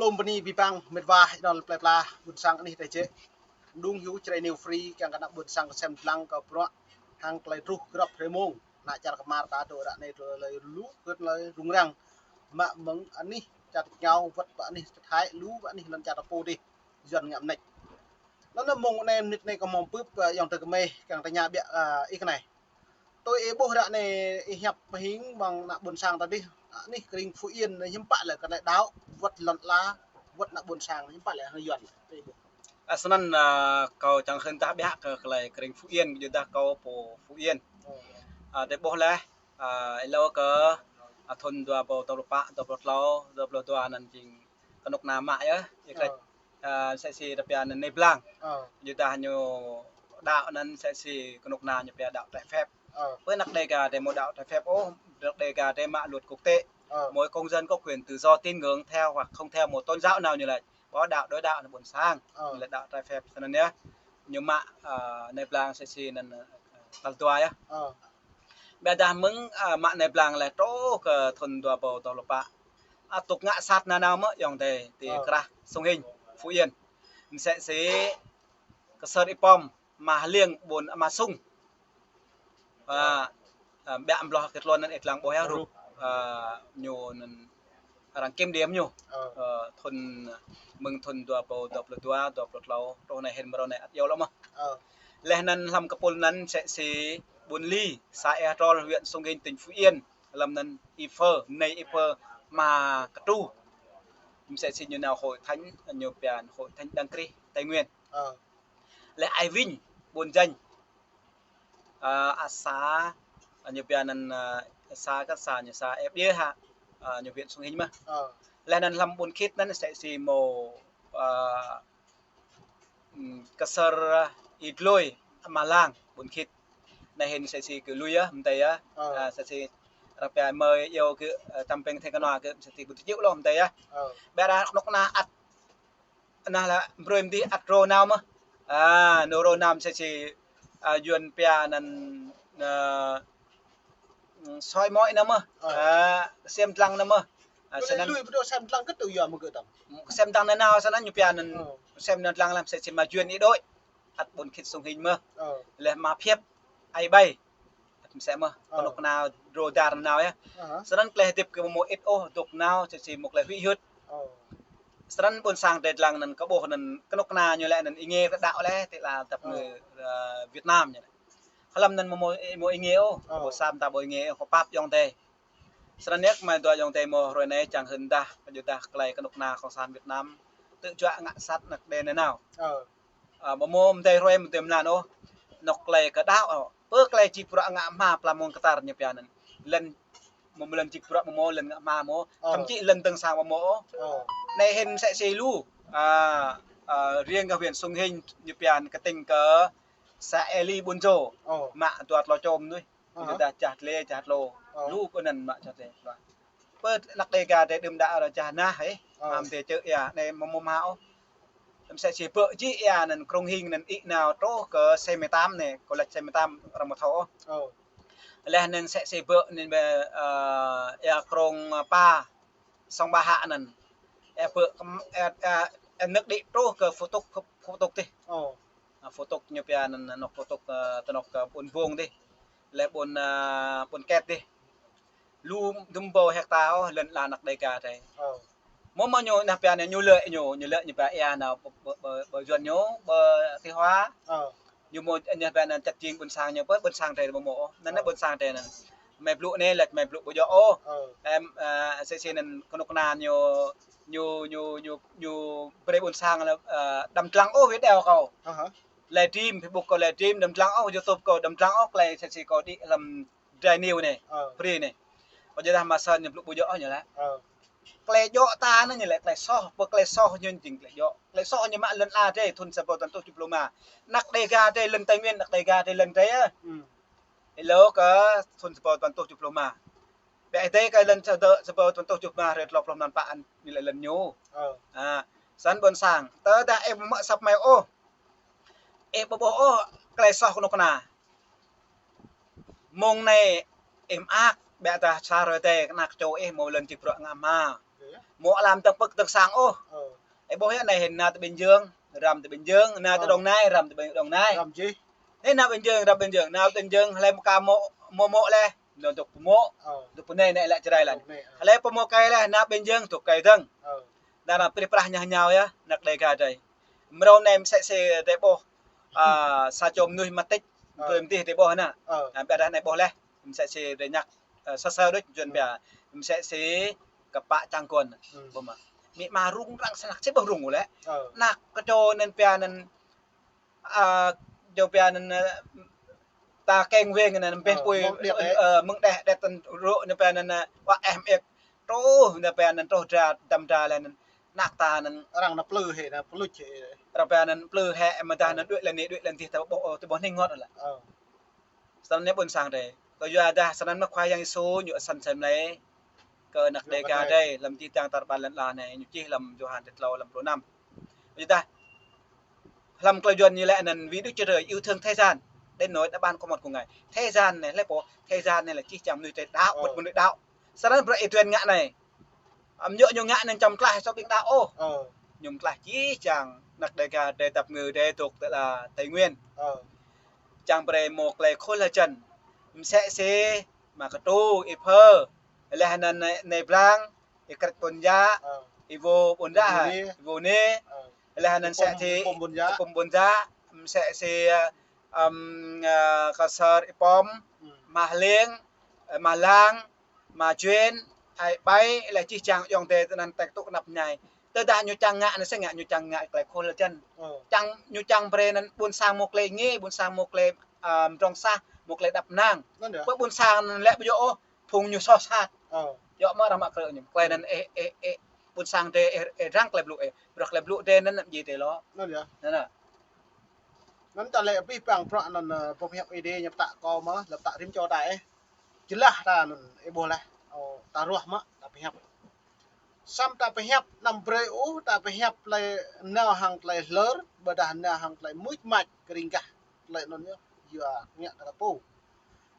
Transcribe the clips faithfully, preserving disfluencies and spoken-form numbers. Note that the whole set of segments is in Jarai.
Lŏm bơni abih bang mĕt wa ih đŏl plơi pla ƀuôn sang anih tơčĕ. Mơdung hyu Jrai New Free kiăng kơ ană ƀuôn sang kơsem lăng kơ bruă hăng tơlơi truh grăp hrơi mông. Ană čar kơmar ta dŏ ră anai tơlơi lu kơ tơlơi rŭng răng. Mă mơ̆ng anih čar tơčĕ ngao wơ̆t pơ anih čar Thái lu pơ anih lŏn čar ta pô dih. Yuan ngă mơneč. Anŭn mông anai mơnit anai kơ mông pưp, ơ, ayŏng adơi kơmơi kiăng tơña biă, ơ, ih kơ anai. Tui ih ƀuh ră anai ih hiăp hing mơ̆ng ană ƀuôn sang ta dih, anih krĭng Phú Yên anai hiư̆m pă lĕ kơ tơlơi đaŏ, wơ̆t lŏn ala, wơ̆t ană ƀuôn sang hiư̆m pă lĕ hăng Yuan. Tui ih ƀuh. Ơ, snăn, ơ, kâo čang hơ̆n tah biă kơ tơlơi krĭng Phú Yên, yua dah kâo pô Phú Yên. Ơ. Ơ, tui ih ƀuh leh, ơ, êlâo kơ, ơ, thŭn dua rơbâo dua pluh pă, dua pluh tlâo, dua pluh dua anăn jing kơnuk kơna mă yơh, ih krĕč, ơ, msĕ si rơpia anăn Nai Blang. Ơ. Yua dah ñu đaŏ anăn msĕ si kơnuk kơna ñu pia đaŏ trái phép. Ơ. Pơ anăk Đêga drei mơ̆ đaŏ trái phép ôh, anăk Đêga drei mă luật quốc tế. Ơ. Mỗi công dân có quyền tự do tín ngưỡng theo hoặc không theo một tôn giáo nào ñu laĭ. Ƀu đaŏ đuaĭ đaŏ anăn ƀuôn sang. Ơ. Ñu laĭ đaŏ trái phép snăn yơh. Ñu mă, ơ, Nai Blang msĕ si anăn, ơ, tal dua yơh. Ơ. Ƀiădah mơ̆ng, ơ, mă Nai Blang leh truh kơ thŭn dua rơbâo dua pluh pă. Ơ, tŭk ngă sat nanao mơ̆ ayŏng adơi ti, ơ, krah Sông Hinh, Phú Yên. Msĕ si Ksơr Ipom, Ama Hliêng, ƀuôn Ama Sung. Ơ, ơ, biă mloh kơ tluôn anăn ih lăng ƀuh yơh rup. Ơ, ñu anăn arăng kiểm điểm ñu. Ơ. Ơ, thŭn, mơ̆ng thŭn dua rơbâo dua pluh dua, dua pluh tlâo, truh anai hĭn mrâo anai ăt iâu lŏ mơh. Ơ. Leh anăn hlăm kơpul anăn msĕ si ƀuôn Ly, xã Ea Trol, huyện Sông Hinh, tỉnh Phú Yên. Hlăm anăn Y Phơ, Nai Y Phơ, Ama Ktu. Msĕ si ñu nao hội thánh, ñu pia hội thánh Đấng Christ Tây Nguyên. Ơ. Leh Ơi Vinh, ƀuôn Janh. Ơ, a xã, ơ, ñu pia anăn, ơ, xã kơ xã ñu xã Ea Biê hă, ơ, ñu huyện Sông Hinh mơh. Ơ. Leh anăn hlăm ƀuôn Khit anăn msĕ si mơ̆, ơ, ưm, Ksơr, ơ, Y Dlôi, Ama Lang, ƀuôn Khit. Anai hĭn msĕ si kơ lui yơh, mơ̆ng adai yơh. Ơ. Ơ, msĕ si rơpia mơi iâu kơ, ơ, čăm pĕng thê kơnua kơ msĕ si ƀuôn Tơčiu lŏ mơ̆ng adai yơh. Ơ. Ƀiădah kơnuk kơna ăt anăn lĕ brơi mơ̆ng dih ăt rô nao mơh. Ơ, ñu rô nao msĕ si, ơ, Yuan pia anăn, ơ, soi mói nao mơh. Ơ. Ơ, sem lăng nao mơh. Ơ, snăn. Lui ƀu dŏ sem lăng kơ tui yua mơ̆ kơ tăm. Sem lăng nanao snăn ñu pia anăn, ơ, sem lăng lăm msĕ si Ama Yuan ih đuaĭ. Ăt ƀuôn Khit Sông Hinh mơh. Ơ. Leh Ama Phiêp, Ơi Bai. Msĕ mơh, ơ, kơnuk kơna rô dar nao yơh. Ơ. Snăn tơlơi hơdip kơ mơ̆ ih ôh dŏ nao, msĕ si mơ̆ tơlơi huĭ hyưt. Ơ. Snăn ƀuôn sang drei lăng anăn kơ ƀuh anăn kơnuk kơna ñu lĕ anăn ih ngê kơ đaŏ lĕ, ti la dăp, ơ, người, ơ, Việt Nam ñu lĕ. Hlăm anăn mơ̆ mơ̆ ih ngê ôh, ơ, ƀu sa mta ƀu ih ngê ôh, kơ pap ayŏng adơi. Snăn yơh kơ mơi dua ayŏng adơi mơ̆ hrơi anai čang hơ̆n dah, yua dah tơlơi kơnuk kơna cộng sản Việt Nam tŭ juă ngă sat anăk đe nanao. Ơ. Ơ, mơ̆ mơ̆ mơ̆ng adai hrơi mơ̆ng adai mlan ôh. Anŏk tơlơi kơ đaŏ ôh. Pơ tơlơi či bruă ngă hma pla mông kơtar ñu pia anăn. Lŏn mơ̆ mơ̆ lŏn či bruă mơ̆ mơ̆ lŏn ngă hma mơ̆. Ơ. Thậm chí lŏn dơ̆ng sang mơ̆ mơ̆ ôh. Ơ. Anai hĭn msĕ si lu. Ơ, ơ, riêng kơ huyện Sông Hinh ñu pia anăn kơtĭng kơ xã Ea Ly Buôn Jô. Ơ. Mă dua tlâo čô mơnuih. Ơ. Ñu dah čah tlê, čah tlô. Ơ. Lu kơ anăn mă čah tlê. Pơ anăk Đêga drei đưm đă ră čah nah, ơ. Ơ. Mă mơ̆ng adai čơ ia, anai mơ̆ mơ̆ mă ôh. Msĕ si bơ jih ia anăn Krông Hing anăn ih nao truh kơ C mười tám anai, kơ lĕ C mười tám arăng mơ̆ thâo ôh. Ơ. Leh anăn msĕ si bơ anăn bơ, ơ, ia Krông Pa, Sông Ba Hạ anăn. Ia bơ kơ, ia, ia, ia nơ̆k đĭ truh kơ Phú Túc, Phú Túc dih. Ơ. Ơ, Phú Túc ñu pia anăn, anŏk Phú Túc, ơ, tơnŏk, ơ, ƀuôn Bông dih. Leh ƀuôn, ơ, ƀuôn Ket dih. Lu dŭm rơbâo hecta ôh lŏn ala anăk Đêga drei. Ơ. Mơ̆ mơ̆ ñu nah pia anai ñu lĕ ñu, ñu lĕ ñu pia ia nao ƀơ, ƀơ, ƀơ, ƀơ Yuan ñu, ƀơ Tây Hóa. Ơ. Ñu mơ̆ ñu pia anăn čăt jing ƀuôn sang ñu, ƀơ ƀuôn sang drei mơ̆ mơ̆ ôh. Anăn, ơ, anăn ƀuôn sang drei anăn. Mơi blŭ anai lĕ mơi blŭ ƀu djŏ ôh. Ơ. Em, ơ, msĕ si anăn kơnuk kơna ñu, ñu, ñu, ñu, ñu brơi ƀuôn sang lĕ, ơ, đăm lăng ôh video kâo. Ơ hă. Livestream, Facebook kâo livestream, đăm lăng ôh, YouTube kâo đăm lăng ôh, tơlơi msĕ si kâo đĭ hlăm Jrai News anai, ơ, free anai. Ƀu djơ̆ dah mă săn ñu blŭ ƀu djŏ ñu lĕ. Ơ. Tơlơi djŏ ta anăn ñu lĕ tơlơi soh, pơ tơlơi soh ñu jing tơlơi djŏ. Tơlơi soh ñu mă lŏn ala drei thŭn sa rơbâo tơpăn êtuh tơjuh pluh rơma. Anăk Đêga drei lŏn Tây Nguyên, anăk Đêga drei lŏn drei, ơ. Ơ. Êlâo kơ thŭn sa rơbâo tơpăn êtuh tơjuh pluh rơma. Ƀiă adai kơ lŏn sa rơbâo, sa rơbâo tơpăn êtuh tơjuh pluh rơma, hrơi tlâo pluh mlan pă anăn ñu lĕ lŏn ñu. Ơ. Ơ. Săn ƀuôn sang. Tơdah ih mă săp mơi ôh. Ih ƀu ƀuh ôh tơlơi soh kơnuk kơna. Mông anai ih mơak, ƀiădah sa hrơi adai kơnuk kơna čô ih mơ̆ lŏn či bruă ngă hma. Mŏ lăm tơng pơ̆k tơng sang ôh. Ơ. Ih ƀuh yơh anai hĭn nao tơ Bình Dương, răm tơ Bình Dương, nao tơ Ơ. Đồng Nai, răm tơ Bình, Đồng Nai. Răm jih. Anai nao Bình Dương, răm Bình Dương, nao Bình Dương, hlơi mơka mŏ, mŏ mŏ leh, nao dŏ pơ mŏ, Ơ. Dŏ pơ anai anai lĕ čơrai lăn. Dŏ pơ anai, ơ. Hlơi pơ mŏ kơi leh, nao Bình Dương, dŏ kơi dơ̆ng. Ơ. Đa nao prih prah ñah ñao yơh, anăk Đêga drơi. Mrâo anai mơsĕ si drơi ƀuh, a, sa čô mơnuih mă tĕč, Ơ. Brơi mơdih drơi ƀuh anai. Ơ. A, ƀiădah anai ƀuh leh, mơsĕ si drơi ñăk, a, sa sa đôč, Juan Ơ. Pia, mơsĕ si kơpă čang kôn. Ơ. Ƀuh mơ̆. Mĭ ama rŭng răng snăk, si ƀuh rŭng lĕ. Ơ. Anăk kơ čô anŭn pia anŭn, a, čô pia anŭn, a, ta keng weng anŭn, ƀĕ Ơ, pui, mơ̆ng đet, ơ, mơ̆ng đet, đet tăn rŏ anŭn pia anŭn, a, wa eh mĕk. Truh anŭn pia anŭn truh dra, dăm dra leh anŭn. Anăk ta anŭn. Arăng anŭn plư hĭ, anŭn plư hĭ. Arăng pia anŭn plư hĭ, mơ̆ dah Ơ. Anŭn đuaĭ lăn anai, đuaĭ lăn dih, ta ƀuh, ơ, ta ƀuh ning ngot lĕ. Ơ. Snăn anai ƀuôn sang drơi. Kơ yua dah snăn mơ̆ Khua Yang Yêsu ñu săn sem lĕ kơ anăk Đêga drơi, lăm čih čang tar ƀar lăn ala anai, ñu čih lăm Yôhan črăn klâo lăm pluh năm. Yua dah hlăm klei Yuan ñu laĭ anăn vì Đức Chúa Trời yêu thương thế gian đến nỗi đã ban con một của Ngài. Thế gian anai, hlei pô, thế gian anai lĕ čih čang mơnuih drơi đaŏ, Ơ. Ƀuh mơnuih đaŏ. Snăn brơi ih Yuan ngă anai. Ăm yơh ñu ngă anăn čăm klaih sô ƀing đaŏ ôh. Ơ. Ñu mơklaih čih čang anăk Đêga drơi dăp ngư drơi dôk tơ ala Tây Nguyên. Ơ. Čang brơi mâo klei khul hơjăn. Mơsĕ si, mă kơtru, ih phơ. Leh anăn anai blang, ih krĕč ƀuôn yă, Ơ. Ih vô ƀuôn yă, Ih vô anai. Ih vô anai. Ơ. Leh anăn mơsĕ si, ih pom ƀuôn yă. Ih pom ƀuôn yă, mơsĕ si, ăm, a, Ksor ih pom, Ơ. Mah Liêng, ơ, Mah Lang, Mah Juên, ai ƀai, leh čih čang ayŏng adơi tơ anăn tĕk tŭ kơnăp mơñai. Tơdah ñu čang ngă anai si ngă, ñu čang ngă klei khul hơjăn. Ơ. Čang, ñu čang brơi anăn ƀuôn sang mâo klei ngă, ƀuôn sang mâo klei, a, mdrŏng sah, mâo klei đăp năng. Anăn yơh. Pơ ƀuôn sang anăn lĕ ƀu djơ̆ ôh, phung ñu soh sat. Ơ. Djơ̆ mơ̆ arăng mă krư̆ ñu. Klei anăn ih, ih, ih, ƀuôn sang drơi ih, ih răng klei blŭ ih. Bruă klei blŭ drơi anăn anăm djai drơi lŏ. Anăn yơh. Anăn. Anăn ta lĕ abih bang bruă anăn, ơ, boh hiăp Ơi Adai ñu pơtă kơ mơ̆, lăp pơtă rĭm čô ta ih. Jơlah ta anăn ih ƀuh leh. Ơ, ta ruah mă, ta pơhiăp. Samơ̆ ta pơhiăp anăm brơi ôh, ta pơhiăp tơlơi nao hăng tơlơi hlơr, ƀôdah nao hăng tơlơi mưč mač kơring gah. Tơlơi anŭn yơh, yua ngă ta pô.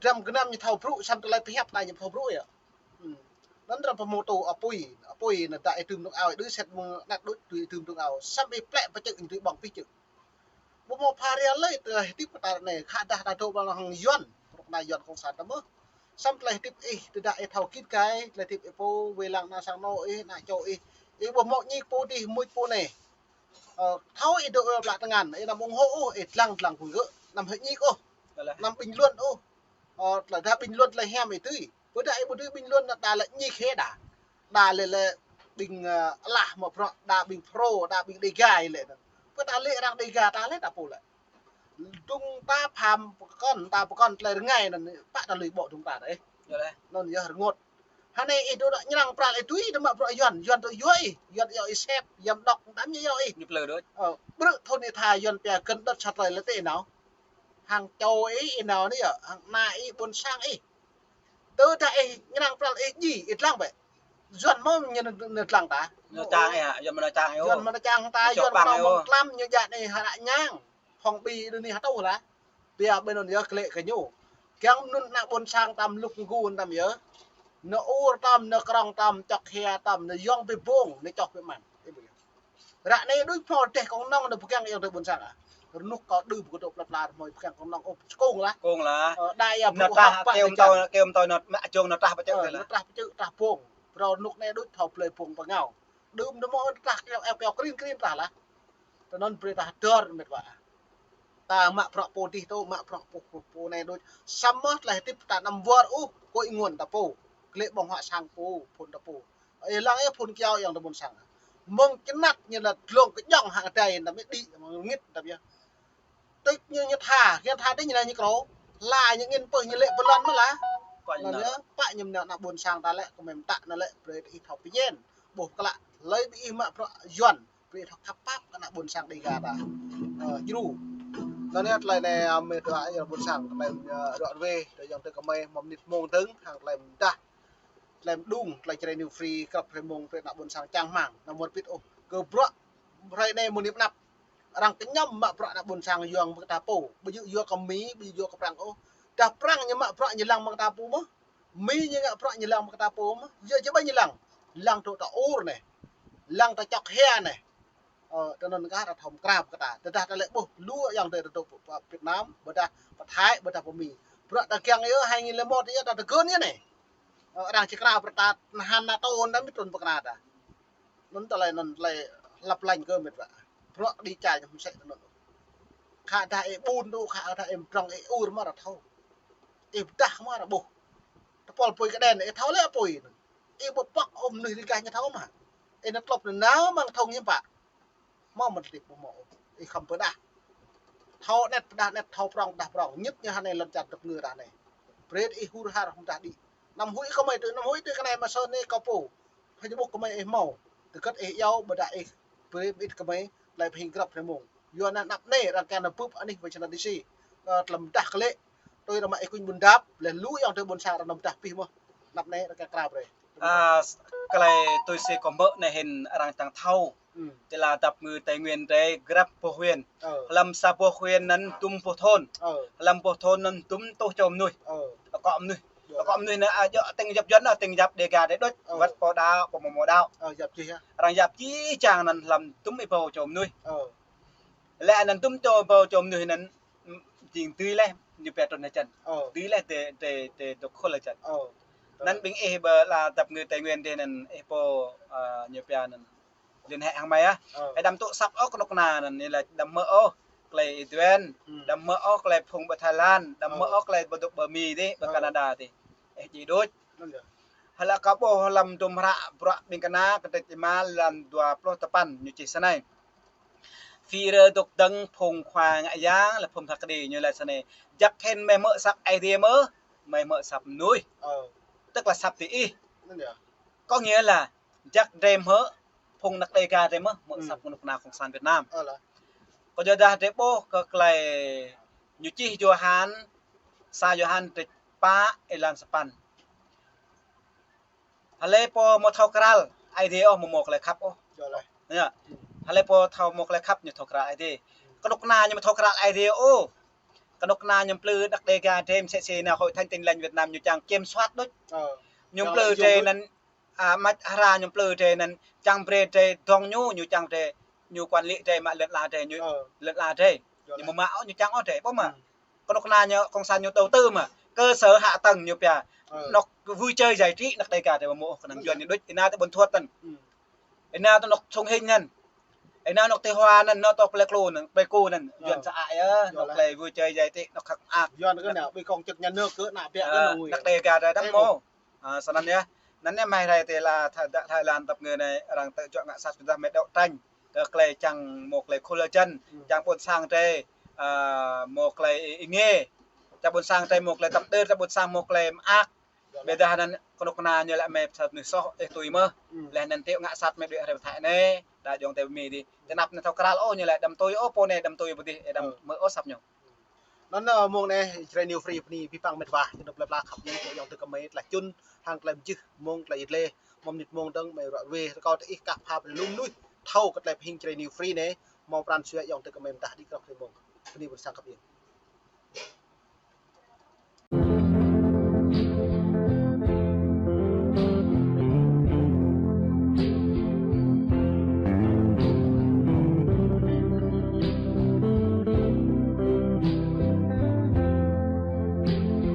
Dram gơnam ñu thâo brŭ, samơ̆ tơlơi pơhiăp ta ñu thâo brŭ yơh. Ơ. Anăn dram pơhmutu apui, apui anăn dah ih tŭm dŏng ao, ih đưm sĕt mơ̆ng anăt đôč tui ih tŭm dŏng ao. Samơ̆ ih plĕ pơčư̆, ih tui ƀơ̆ng pih čư̆. Ƀu mâo pha ria lơi tơlơi hơdip kơ ta anai, khă dah ta dŏ ƀơi lŏn hăng Yuan, rŏk anai Yuan cộng sản ta mơ̆. Samơ̆ tơlơi hơdip ih, tơdah ih thâo git gai, tơlơi hơdip ih pô, wai lăng ană sang anŏ ih, ană čô ih. Ih ƀu mâo ñik pô dih, mưč pô anai. Ơ, thâo ih dŏ ƀơi plă tơngan, ih anăm ủng hộ ôh, ih dlăng dlăng phung gơ̆, anăm hơñik ôh, anăm bình luận ôh. Ơ, tơlơi dah bình luận tơlơi hiam ih tui. Ƀôdah ih ƀu dưi bình luận anăn đa lĕ ñik hĕ đa. Đa lĕ lĕ ƀing, ơ, alah mă bruă, đa ƀing pro, đa ƀing Đêga lĕ anăn. Pơ ta lĕ arăng Đêga ta lĕ ta pô lĕ. Dŭng ta pham pơkŏn, ta pơkŏn tơlơi rơngai anăn, pă ta lui ƀô̆ dŭng ta dih. Yơh lĕ. Anŭn yơh rơngot. Hơnai ih dŏ đa ñrăng pral ih tui, dŏ mă bruă Yuan, Yuan dŏ yua ih, Yuan yua ih sep, Yuan đŏk, tam ñu yua ih. Ñu plư đôč. Ơ, bruă thŭn ih tha Yuan pia kơ̆n đŏt sa tơlơi lĕ tơ ih nao. Hăng čô ih, ih nao anai yơh, hăng ană ih, ƀuôn sang ih. Tơdah ih ñrăng pral ih djai, ih dlăng bĕ. Yuan mơ̆ ñu, ñu dlăng ta. Ñu čang ih hă, Yuan mơ̆ ñu čang ih ôh. Yuan mơ̆ ñu čang ta, ñu Yuan čang mơ̆ ih ôh. Mơ̆ng tlam ñu djă anai hơră ñang. Phong bì đơ anai hơtô lah. Pia ƀơi anŭn yơh klĕ kơ ñu. Kiăng mơnŭn ană ƀuôn sang tam lŭk nggu tam yơh. Nao ur tam, nao krŏng tam, čŏk hia tam, nao yŏng ƀơi bông, nao čŏh ƀơi măn. Ră anai đôč pho dêh kông nong nao pơgang ayŏng adơi ƀuôn sang ah. Rơnŭk kâo đưm kơ dŏ plăt pla rơmơi pơgang kông nong ôh, skông lah. Kông lah. Ơ, đa ia nao brŭ trah hŏk pah kêu pơgang. Mtoi, kêu mtoi nao mă čông nao trah pơčư̆. Ơ, lah. Nao trah pơčư̆, trah bông. Brâo rơnŭk anai đôč thâo blơi bông pơngao. Đưm nao mơ̆ trah keo, eo keo krin krin trah lah. Tơ anŭn brơi ta hơdơr mĕt wa. Ta mă bruă pô dih tơ, mă bruă pô, pô, pô anai đôč. Samơ̆ tơlơi hơdip ta anăm wơr ôh, kơ ih ngôn ta pô. Klĕ ƀơ̆ng huă sang pô, phŭn ta pô. Ih lăng ih phŭn kiao ayŏng adơi ƀuôn sang. Mơ̆ng čơnăt ñu lĕ dlông kơjŏng hăng adai, ta mĕ đĭ, mơ̆ng rơngit ta biă. Tơl ñu, ñu tha, ñu tha tơl ñu lĕ ñu krô. Hla ñu angĭn pơh ñu lĕ bơlŏn mơ̆ lah. Pă ñu nao. Anŭn yơh, pă ñu nao ană ƀuôn sang ta lĕ, kơ mĕm ta anŭn lĕ, brơi ih thâo pơñen. Ƀuh klă, hlơi ƀing ih mă bruă Yuan, brơi ih thâo khăp pap kơ ană ƀuôn sang Đêga ta. Ơ, djru. Anŭn yơh tơlơi anai, ơ, mĕt wa ayŏng ƀuôn sang, tơlơi, ơ, ruă ruê, tơlơi ayŏng adơi kơmơi, mơ̆ng mơnit mông dơ̆ng, hăng tơlơi mơdah. Tơlơi mơđung, tơlơi Jrai New Free, krăp hrơi mông, brơi ană ƀuôn sang čang hmang, anăm wơr bĭt ôh. Kơ bruă, hrơi anai mơ̆ng anăp. Arăng kơñăm mă bruă ană ƀuôn sang yua mơ̆ng kơ ta pô. Ƀu djơ̆ yua kơ Mi, ƀu djơ̆ yua kơ Prăng ôh. Dah Prăng ñu mă bruă ñu lăng mơ̆ng kơ ta pô mơ̆. Mi ñu ngă bruă ñu lăng mơ̆ng kơ ta pô mơ̆. Yua či ƀai ñu lăng. lăng tơ ta ur anai, lăng ta čŏk hia anai. Ơ, tơ anŭn kah ta thâo mơkrap kơ ta. Tơdah ta lĕ ƀuh lu ayŏng adơi ta dŏ pơ Việt Nam, ƀôdah pơ Thái, ƀôdah pơ Mi. Bruă ta kiăng yơh, hai nghìn lẻ một yơh, ta tơgŭn yơh anai. Ơ, arăng či krao brơi ta, nahan na tơun ta mĭt trŭn pơkra ta. Anŭn tơlơi, anŭn tơlơi lăp lañ kơ mĭt wa. Bruă kơđi čai ñu mơsĕ tơ anŭn. Khă dah ih ƀun tŭ, khă dah ih mdrŏng, ih ur mă ta thâo. Ih pơdah mă ta ƀuh. Tơpul apui kơđen, ih thâo lĕ apui anŭn. Ih ƀu pŏk ôh mơnuih rơgah ñu thâo mă. Ih nao klŏp nao nao mơ̆ng thâo ñu pă. Hmâo mơ̆n tip hmâo ôh. Ih khŏm pơdah. Thâo anet pơdah anet, thâo prŏng pơdah prŏng. Ñit ñu hơnai lŏn čar dăp ngơ ta anai. Brơi ih hur har hơm dah đĭ. Anăm huĭ kơmơi tui, anăm huĭ tui kơ anai mă sơ anai kâo pô. Phai ñu ƀuh kơmơi ih hmâo. Tơgŭt ih iâu ƀôdah ih brơi mơit kơmơi, tơlơi pơhing grăp hrơi mông. Yua anŭn anăp anai arăng kiăng nao bưp anih wai čơnăn đĭ si. Ơ, tơlơi mơdah klĕ. Tui rơmă ih kuñ ƀun dap, lĕ lu ayŏng adơi ƀôn sang arăng nao mơdah pih mơ̆n. Anăp anai arăng kiăng krao brơi. Ơ, tơlơi tui si kâo hmư̆ anai hĭn arăng čang thâo. Ư. Tơlơi dăp ngơ Tây Nguyên drei grăp boh huyện. Ơ. Hlăm sa boh huyện anŭn dŭm boh thôn. Ơ. Hlăm boh thôn anŭn dŭm tuh čô mơnuih. Ơ. Akŏ mơnuih. Akŏ mơnuih anŭn, a, djŏ tĭng yap Yuăn, a, tĭng yap Đêga drei đôč. Ơ. Wăt pô đaŏ, pô mơ̆ mơ̆ đaŏ. Ơ, yap čih, a. Arăng yap čih čang anŭn hlăm dŭm ih pô čô mơnuih. Ơ. Lĕ anŭn dŭm čô ih pô čô mơnuih anŭn, ưm, jing dưi leh ñu pia trŭn hơjăn. Ơ. Dưi leh tơ, tơ, tơ dŏ khul hơjăn. Ơ. Anŭn ƀing ih ƀơi tơlơi dăp ngơ Tây Nguyên drei anŭn ih pô, a, ñu pia anŭn liên hệ hăng mơi ah. Ơ. Ih đăm tŭ săp ôh kơnuk kơna anŭn, ñu laĭ đăm hmư̆ ôh tơlơi ih duen, ư, đăm hmư̆ ôh tơlơi phung ƀơi Thái Lan, đăm hmư̆, ơ, ôh tơlơi ƀơi dŏ ƀơi Mi dih, ƀơi, ơ, Canada dih. Ih djai đôč. Anŭn yơh. Hlăk kâo ƀuh hlăm tum hră Bruă Ƀing Kơna kơdrêč rơma lan dua pluh tơpăn ñu čih snei. Phi rơ dŏ dơ̆ng phung khua ngă yang lĕ phung phat kơđi ñu laĭ snei. Jăk hĭn mơi hmư̆ săp Aê Diê mơ̆, mơi hmư̆ săp mơnuih. Ơ. Tức là săp tơ ih. Anŭn yơh. Có nghĩa là jăk drei hmư̆ phung anăk Đêga drei mơ̆, hmư̆, ư, săp kơnuk kơna Cộng sản Việt Nam. Ơ lah. Kơ yua dah drei ƀuh kơ tơlơi ñu čih Yôhan, sa Yôhan kơdrêč pă, êlan sapăn. Hlơi pô mơ̆ thâo krăl Aê Diê ôh, mơ̆ mâo tơlơi khăp ôh. Yơh lah. Yơh. Hlơi pô thâo mâo tơlơi khăp ñu thâo krăl Aê Diê. Kơnuk kơna ñu mơ̆ thâo krăl Aê Diê ôh. Kơnuk kơna ñu plư anăk Đêga drei mơsĕ si anai Hội Thánh Tin Lành Việt Nam ñu čang kiểm soát đôč. Ơ. Ñu, yơh, plư lợi dụng drei đôč. Anŭn, a, mă hra ñu plư drei anŭn čang brơi drei dŏng ñu, ñu čang drei, ñu quản lý drei mă lŏn ala drei, ñu, ơ, lŏn ala drei. Yơh lah. Ñu mơ̆ mă ôh, ñu čang ôh drei, ƀuh mơ̆. Ư. Kơnuk kơna ñu, Cộng sản ñu đầu tư mơ̆, cơ sở hạ tầng ñu pia. Ơ. Anŏ vui chơi giải trí anăk Đêga drei mơ̆ mâo ôh, kơnơ̆ng, ơ, Yuăn ñu đôč, ih nao tơ Buôn Thuột anŭn. Ư. Ih nao tơ anŏ Sông Hinh anŭn. Ih nao anŏ Tây Hoa anŭn, nao tơ Pleiku anŭn, Pleiku anŭn. Ơ. Yuăn sa ai yơh, yơh, anŏ lah. Tơlơi vui chơi giải trí, anŏ khăk mơak. Yuăn kơ nao, ƀing kông chức nhà nước kơ nao biă, ơ, kơ nao, anăk Đêga drei đăm, ơ, mâo. A, snăn yơh. Anŭn yơh mơi rai tơlơi Tha-, Thái Lan dăp ngơ anai arăng tơjuă ngă sat ƀôdah mơi đấu tranh kơ tơlơi čang mâo tơlơi khul hơjăn, ư, čang ƀôn sang drei, a, mâo tơlơi êngiê. Čang ƀôn sang drei mâo tơlơi tăm đơr, čang ƀôn sang mâo tơlơi mơak. Yơh lah. Ƀôdah anŭn kơnuk kơna ñu laĭ mơi pơsat mơnuih soh, ih tui mơ̆. Ư. Laih anŭn tơlơi ngă sat mơi đuaĭ hrơi pơthai anai, đa ayŏng adơi Mi dih. Tơnap anai thâo krăl ôh, ñu laĭ đăm tui ôh pô anai, đăm tui pô dih, ih đăm, ơ, hmư̆ ôh săp ñu. Anŭn, ơ, mông anai, Jrai New Free bơni abih bang mĕt wa, jơnum plơi pla khăp ñu, ayŏng adơi kơmơi tơlơi čun, hăng tơlơi mơjưh, mông tơlơi yit leh, mơ̆ng mơnit mông dơ̆ng, mơi ruă ruê, rơkâo tơ ih kah pha brơi lu mơnuih, thâo kơ tơlơi pơhing Jrai New Free anai, hmâo pran jua ayŏng adơi kơmơi mơdah đĭ krŏk hrơi mông. Bơni ƀôn sang khăp ñu.